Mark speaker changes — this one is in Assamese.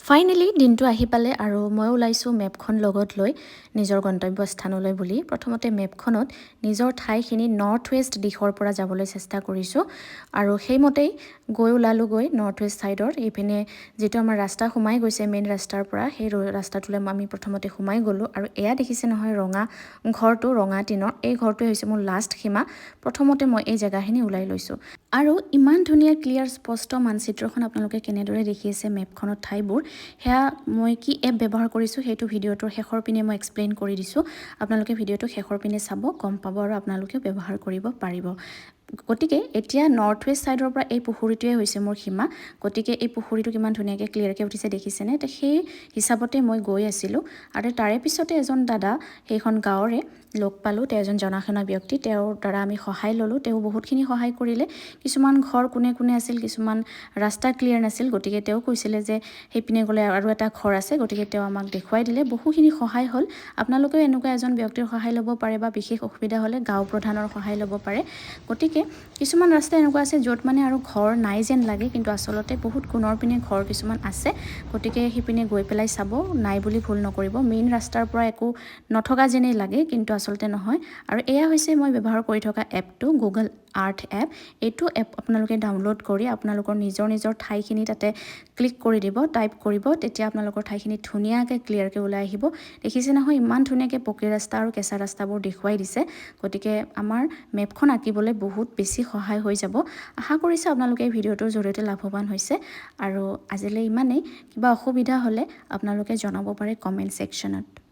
Speaker 1: ফাইনেলি দিনটো আহি পালে আৰু মই ওলাইছোঁ মেপখন লগত লৈ নিজৰ গন্তব্য স্থানলৈ বুলি। প্ৰথমতে মেপখনত নিজৰ ঠাইখিনি নৰ্থ ৱেষ্ট দিশৰ পৰা যাবলৈ চেষ্টা কৰিছোঁ আৰু সেইমতেই গৈ ওলালোগৈ নৰ্থ ৱেষ্ট ছাইডৰ। এইপিনে যিটো আমাৰ ৰাস্তা সোমাই গৈছে মেইন ৰাস্তাৰ পৰা, সেই ৰাস্তাটোলৈ আমি প্ৰথমতে সোমাই গ'লোঁ। আৰু এয়া দেখিছে নহয় ৰঙা ঘৰটো, ৰঙা টিনৰ এই ঘৰটোৱে হৈছে মোৰ লাষ্ট সীমা। প্ৰথমতে মই এই জেগাখিনি ওলাই লৈছোঁ। আৰু ইমান ধুনীয়া, ক্লিয়াৰ, স্পষ্ট মানচিত্ৰখন আপোনালোকে কেনেদৰে দেখি আছে মেপখনত ঠাইবোৰ, সেয়া মই কি এপ ব্যৱহাৰ কৰিছোঁ, সেইটো ভিডিঅ'টোৰ শেষৰ পিনে মই এক্সপ্লেইন কৰি দিছোঁ। আপোনালোকে ভিডিঅ'টো শেষৰ পিনে চাব, গম পাব আৰু আপোনালোকেও ব্যৱহাৰ কৰিব পাৰিব। গতিকে এতিয়া নৰ্থ ৱেষ্ট ছাইডৰ পৰা এই পুখুৰীটোৱে হৈছে মোৰ সীমা। গতিকে এই পুখুৰীটো কিমান ধুনীয়াকৈ ক্লিয়াৰকৈ উঠিছে দেখিছেনে? তো সেই হিচাপতে মই গৈ আছিলোঁ। আৰু তাৰে পিছতে এজন দাদা সেইখন গাঁৱৰে লগ পালোঁ। তেওঁ এজন জনাশুনা ব্যক্তি। তেওঁৰ দ্বাৰা আমি সহায় ল'লোঁ। তেওঁ বহুতখিনি সহায় কৰিলে। কিছুমান ঘৰ কোনে কোনে আছিল, কিছুমান ৰাস্তা ক্লিয়াৰ নাছিল। গতিকে তেওঁ কৈছিলে যে সেইপিনে গ'লে আৰু এটা ঘৰ আছে। গতিকে তেওঁ আমাক দেখুৱাই দিলে। বহুখিনি সহায় হ'ল। আপোনালোকেও এনেকুৱা এজন ব্যক্তিৰ সহায় ল'ব পাৰে বা বিশেষ অসুবিধা হ'লে গাঁও প্ৰধানৰ সহায় ল'ব পাৰে। গতিকে কিছুমান ৰাস্তা এনেকুৱা আছে য'ত মানে আৰু ঘৰ নাই যেন লাগে, কিন্তু আচলতে বহুত কোণৰ পিনে ঘৰ কিছুমান আছে। গতিকে সিপিনে গৈ পেলাই চাব, নাই বুলি ভুল নকৰিব। মেইন ৰাস্তাৰ পৰা একো নথকা যেনেই লাগে, কিন্তু আচলতে নহয়। আৰু এয়া হৈছে মই ব্যৱহাৰ কৰি থকা এপটো, গুগল আৰ্থ এপ। এইটো এপ আপোনালোকে ডাউনলোড কৰি আপোনালোকৰ নিজৰ নিজৰ ঠাইখিনি তাতে ক্লিক কৰি দিব, টাইপ কৰিব। তেতিয়া আপোনালোকৰ ঠাইখিনি ধুনীয়াকৈ ক্লিয়াৰকৈ ওলাই আহিব। দেখিছে নহয়, ইমান ধুনীয়াকৈ পকী ৰাস্তা আৰু কেঁচা ৰাস্তাবোৰ দেখুৱাই দিছে। গতিকে আমাৰ মেপখন আঁকিবলৈ বহুত বেছি সহায় হৈ যাব। আশা কৰিছোঁ আপোনালোকে এই ভিডিঅ'টোৰ জৰিয়তে লাভৱান হৈছে। আৰু আজিলৈ ইমানেই। কিবা অসুবিধা হ'লে আপোনালোকে জনাব পাৰে কমেণ্ট ছেকশ্যনত।